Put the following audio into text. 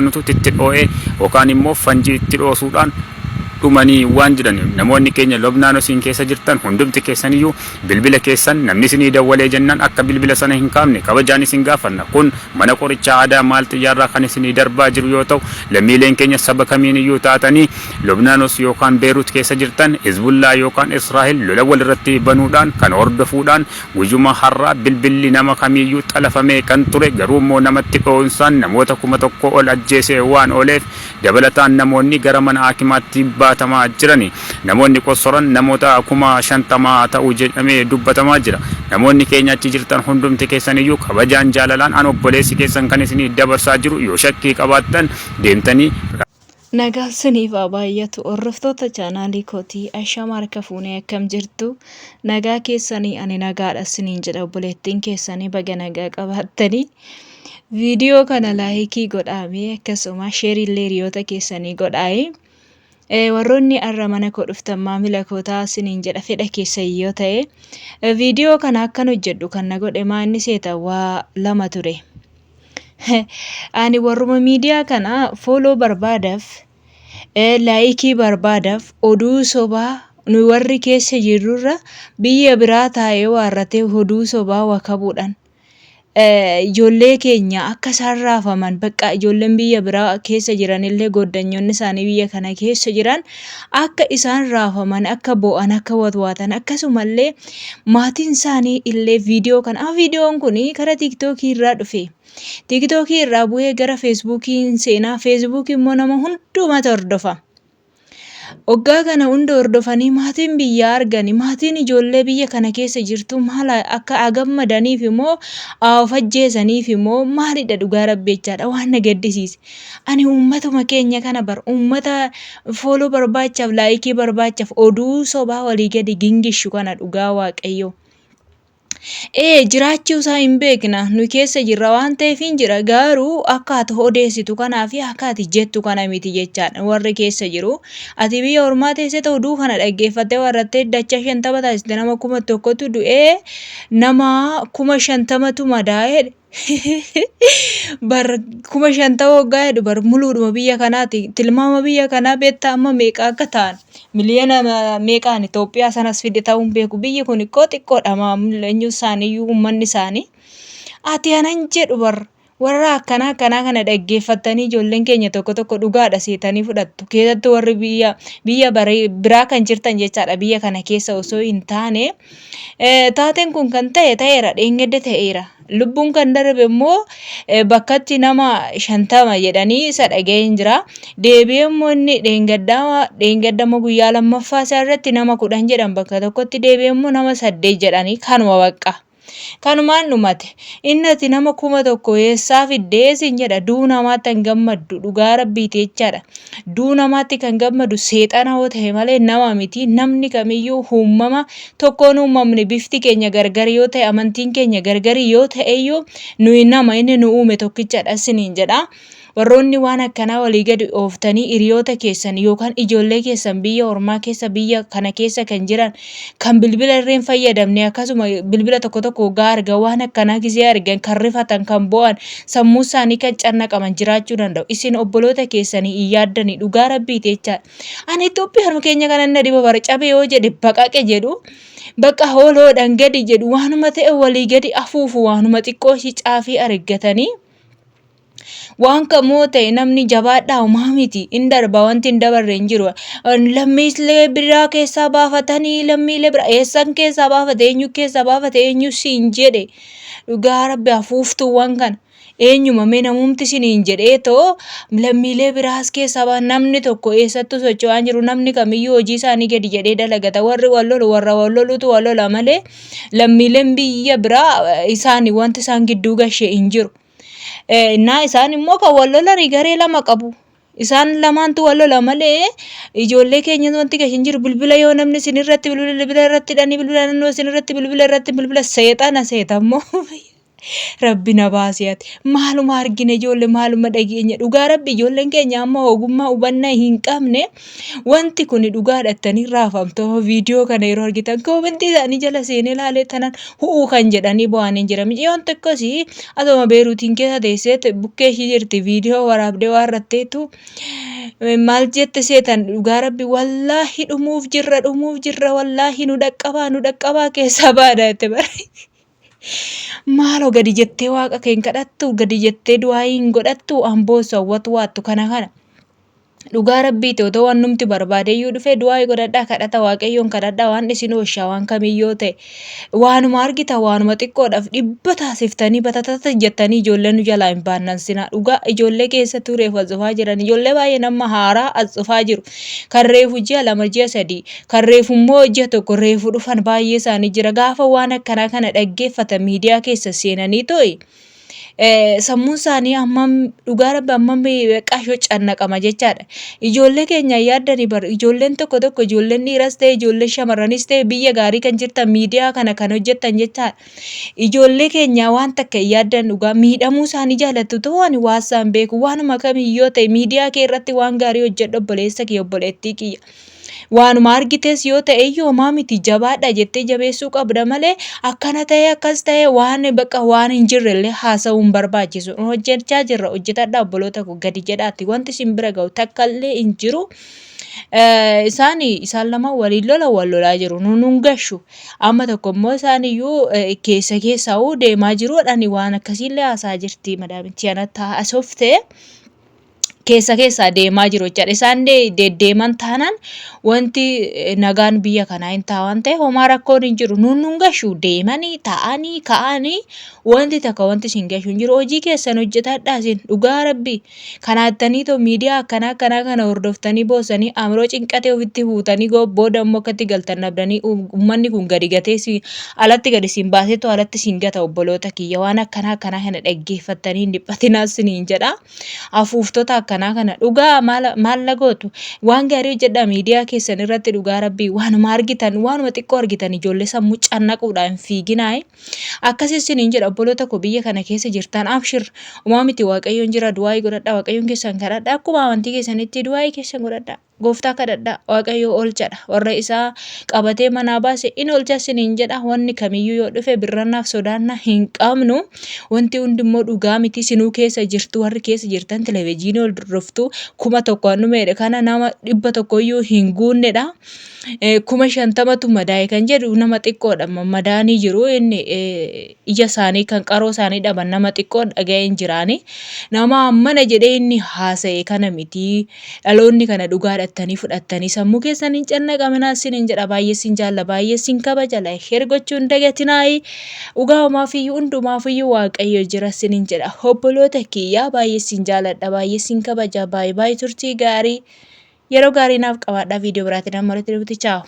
Nutu itti dhoo'ee yookaan immoo fanjii itti dhoosuudhaan dhumanii waan jedhan. Namoonni keenya Lobnaanosiin keessa jirtan hundumti keessaniyyuu bilbila keessan namni isinii dawwalee jennaan akka bilbila sana hin kaafne kabajaan isin gaafanna. Kun mana qorichaa aadaa maal xiyyaarraa kan isinii darbaa jiru yoo ta'u, lammiileen keenya saba kamiiniyyuu taatanii Lobnaanos yookaan Beerut keessa jirtan, Hizbullaa yookaan Israahel lola walirratti banuudhaan kan hordofuudhaan Guyyuma har'aa bilbilli nama kamiiyyuu xalafamee kan ture, garuu immoo namatti dho'uunsaan namoota 1000 ol ajjeesee waan ooleef dabalataan namoonni gara mana haakimaatti baatamaa jirani. Namoonni qossoran namoota 50,000 ta'u jedhamee dubbatamaa jira. Namoonni keenya achi jirtan hundumti keessaniyyuu kabajaan jaalalaan an obboleessi keessan kan isinii dabarsaa jiru, yoo shakkii qabaattan deemtanii Nagaan siniif haa baay'atu hordoftoota chaanaalii kootii, ashama harka fuunee, akkam jirtu? Nagaa keessanii? Ani nagaadha siniin jedha obboleettiin keessanii. Baga nagaa qabaattanii. Viidiyoo kana laayikii godhaamee, akkasuma sheerillee hiriyoota keessanii godhaayi. Warroonni har'a mana koo dhuftan maamila koo ta'aa siniin jedha fedha keessan yoo ta'e. Viidiyoo kana akkan hojjedhu kan na godhe maa inni seeta? Waa lama ture. Ani warruma miidiyaa kana follow barbaadaf, laayikii barbaadaf oduu sobaa nu warri keessa jirrurra biyya biraa taa'ee waarratee oduu sobaa wakabuudhaan ijoollee keenya akka isaan raafaman, bakka ijoolleen biyya biraa keessa jiranillee goddanyoonni isaanii biyya kana keessa jiran akka isaan raafaman, akka bo'an, akka watwaatan, akkasumallee maatiin isaanii illee viidiyoo kana, amma viidiyoon kun karaa tiiktookii irraa dhufe, tiiktookii irraa bu'ee gara feesbuukii seenaa, feesbuukii immoo nama hundumatu hordofa. Waggaa kana hunda hordofanii maatiin biyyaa argani, maatiin ijoollee biyya kana keessa jirtu maal akka gammadaniif immoo of ajjeesaniif immoo maalidha? Dhugaa rabbi jechaadha, waan na gaddisiise. Ani uummatuma keenya kana bar uummata follow barbaachaaf, laayikii barbaachaaf oduu sobaa walii gadi gingishu kana, dhugaa waaqayyoo. Ee, jiraachuu isaa hin beekna, nu keessa jirra waan ta'eef hin jira, garuu akka ati odeessitu kanaa fi akka ati jettu kana miti jechaadha warri keessa jiru. Ati biyya ormaa teessee oduu kana dhaggeeffattee warrattee dacha 50 taasiste, nama 1000tu du'ee, nama 50,000tu madaa'ee bar. 50,000 waggaa jedhu bar muluudhuma biyya kanaati. Tilmaama biyya kanaa beektaa? Amma meeqa akka ta'an, miliyoona meeqaan Itoophiyaa sanas fide ta'uu hin beeku. Biyyi kun xiqqoo xiqqoodha, eenyu isaaniiyyuu uummanni isaanii. Ati anan jedhu bar warra akkanaa akkanaa kana dhaggeeffattanii ijoolleen keenya tokko tokko dhugaadha seetanii fudhattu. Keessattuu warri biyya biraa kan jirtan jechaadha, biyya kana keessa osoo hin taane. Taateen kun kan ta'e ta'eera, dheengadda ta'eera. Lubbuun kan darbe immoo bakkatti nama 50 jedhanii isa dhaga'een jira. Deebi'ee immoo inni dheengaddaa dheengadda immoo guyyaa lammaffaa isaa irratti nama 10 jedhan, bakka tokkotti deebi'ee immoo nama 8 jedhanii, kanuma bakka. Kanumaan dhumate. Inni ati nama 1000 eessaa fiddee siin jedha. Du'uu namaatti kan gammaddu dhugaa rabbiiti jechaadha. Du'uu namaatti kan gammadu seexana yoo ta'e malee nama miti. Namni kamiyyuu uumama tokkoon uumamne. Bifti keenya gargar yoo ta'e, amantiin keenya gargari yoo ta'eyyuu, nuyi nama, inni nu uume tokkichadha isiniin jedha. Warroonni waan akkanaa walii gadi ooftanii hiriyoota keessan yookaan ijoollee keessan biyya ormaa keessa, biyya kana keessa kan jiran, kan bilbila irreen fayyadamne, akkasuma bilbila tokko tokko waggaa argan, waan akkanaa gizee argan kan rifatan, kan bo'an, sammuu isaanii kan cannaqaman jiraachuu danda'u. Isin obboloota keessanii hin yaaddanii, dhugaa rabbiiti jechaadha. Ani Itoophiyaanuma keenya kana na dhiba bara, cabe yoo jedhe baqaqe jedhu, bakka hooloodhaan gadi jedhu, waanuma ta'e walii gadi afuufu, waanuma xiqqoo ishii caafii argatanii. Waan kamuu ta'e namni jabaadhaa, homaa miti, hin darba, wanti hin dabarre hin jiru. Lammiilee biraa keessaa baafatanii, lammiilee biraa eessan keessaa baafate? Eenyu keessaa baafate? Eenyu siin jedhe? Dhugaa rabbi, afuuftuuwwan kana eenyuma mee namumti isiniin jedhee too lammiilee biraas keessaa baa? Namni tokko eessattuu socho'aa hin jiru. Namni kamiyyuu hojii isaanii gadi jedhee dalagata. Warri wal lolu warra wal lolutu wal lola malee lammiileen biyya biraa isaanii wanti isaan gidduu gashee hin jiru. Innaa isaan immoo kan wal lolanii garee lama qabu. Isaan lamaantu wal lola malee ijoollee keenya wanti gashe hin jiru. Bilbila yoo namni isin irratti bilbila, bilbila irratti hidhanii, bilbila naannoo isin irratti bilbila irratti bilbila, seexana seeta immoo. Rabbi na baasi ati. Maaluma argine ijoollee maaluma dhageenya dhugaa rabbi ijoolleen keenya amma ogummaa hubannaa hin qabne wanti kun dhugaadha jettanii raafamtu amma viidiyoo kana yeroo argitan koomentii isaanii jala seenee ilaalee tanan hu'uu kan jedhanii bo'anii jira. Miciyyoon tokkos asuma Beeruutiin keessa teessee bukkee ishii jirti viidiyoo waraabdee waan ratteetu maal jette seetan dhugaa rabbi wallaahi dhumuuf jirra dhumuuf jirra wallaahi nu dhaqqabaa nu dhaqqabaa keessaa baadha jette bara. Maaloo gadi jettee waaqa kee hin kadhattu gadi jettee du'aayii hin godhattu amboosu hawwatu waattu kana kana. Dhugaa rabbiiti otoo waan numti barbaadeyyuu dhufe du'aayii godhadhaa kadhata waaqayyoon kadhadhaa waan isin ooshaa waan kamiyyoo ta'e waanuma argita waanuma xiqqoodhaaf dhibba taasiftanii batatata jettanii ijoollee nu jalaa hin baannansinaa dhugaa ijoollee keessattuu reefu as dhufaa jiran ijoollee baay'ee nama haaraa as dhufaa jiru kan reefu ji'a 2 ji'a 3 kan reefu immoo ji'a 1 reefu dhufan baay'ee isaanii jira gaafa waan akkanaa kana dhaggeeffatan miidiyaa keessa seenanii too'i sammuun isaanii hammam dhugaa rabbi hammam qashoo cannaqama jechaadha. Ijoollee keenya yaaddanii bar ijoolleen tokko tokko ijoolleen dhiiras ta'e ijoolleen shamarranis ta'e biyya gaarii kan jirtan miidiyaa kana kan hojjettan jechaadha. Ijoollee keenya waan takka hin yaaddan dhugaa miidhamuu isaanii jaalattu ta'uu ani waasaan beeku waanuma kamiyyoo ta'e miidiyaa kee irratti waan gaarii hojjedhu obboleessa kiyya obboleettii kiyya. Waanuma argites yoo ta'e iyyuu homaa miti jabaadha jettee jabeessuu qabda malee akkana ta'e akkas ta'e waan bakka waan hin jirre illee haasa'uu hin barbaachisu. Hojjechaa jirra hojjetadhaa obboloota koo gadi jedhaatti wanti isin bira ga'u takka illee hin jiru. Isaan isaan lama waliin lola wal lolaa jiru nuun hin gashu. Amma tokko immoo isaan iyyuu keessa keessaa'uu deemaa jiru jedhani waan akkasiillee haasa'aa jirti madaamichi anatti haasoftee. Keessa keessaa deemaa jiru jechaadha. Isaan deddeeman taanaan wanti nagaan biyya kanaa hin ta'a waan ta'eef homaa rakkoon hin jiru. Nuun nun gashu deemanii taa'anii ka'anii wanti takka wanti isin gashu hin jiru. Hojii keessan hojjetadhaa isin dhugaa rabbi. Kanaattanii too miidiyaa akkanaa akkanaa kana hordoftanii boossanii amiroo cinqatee ofitti fuutanii booda immoo akkatti galtan dhabdanii uummanni kun gadi gatee si alatti gadi isin baaseetu alatti isin gata obboloota kiyya waan akkanaa akkanaa kana dhaggeeffattanii hin dhiphatinaa isiniin jedha. Afuuftota akkanaa kana dhugaa maal maal na gootu waan gaarii hojjedhaa miidiyaa keessan irratti dhugaa rabbii waanuma argitan waanuma xiqqoo argitan ijoollee sammuu cannaquudhaan hin fiiginaayi akkasii isiniin jedha obboloota koo biyya kana keessa jirtan abshir umaa miti waaqayyoon jira du'aayii godhadhaa waaqayyoon keessan kadhadhaa akkuma amantii keessanitti du'aayii keessan godhadhaa. Gooftaa kadhadhaa. Waaqayyo oolchadha. Warra isaa qabatee manaa baase in oolcha isiniin jedha. Wanni kamiyyuu yoo dhufe birrannaaf sodaanna hin qabnu. Wanti hundi immoo dhugaa miti. Sinuu keessa jirtu warri keessa jirtan televezyiinii ol hordoftu 1000 an dhumeedha. Kana nama 100 iyyuu hin guunnedha. 50,000tu madaa'e kan jedhu nama xiqqoodha. Madaanii jiru inni ija isaanii kan qaroo isaanii dhaban nama xiqqoo dhaga'een jiraani. Nama hammana jedhee inni haasa'e kana miti. Dhaloonni kana dhugaa dhattanii fudhattanii sammuu keessan hin cannaqaminaa isiniin jedha baay'ee sin jaalla baay'ee sin kabaja like share gochuu hin dagatinaayi dhugaa homaafiyyuu hundumaafiyyuu waaqayyo jira isiniin jedha obboloota kiyyaa baay'ee sin jaaladha baay'ee sin kabaja baay'ee baay'ee turtii gaarii yeroo gaarii naaf qabaadhaa viidiyoo biraatiin amma walitti dhufutti chaaw.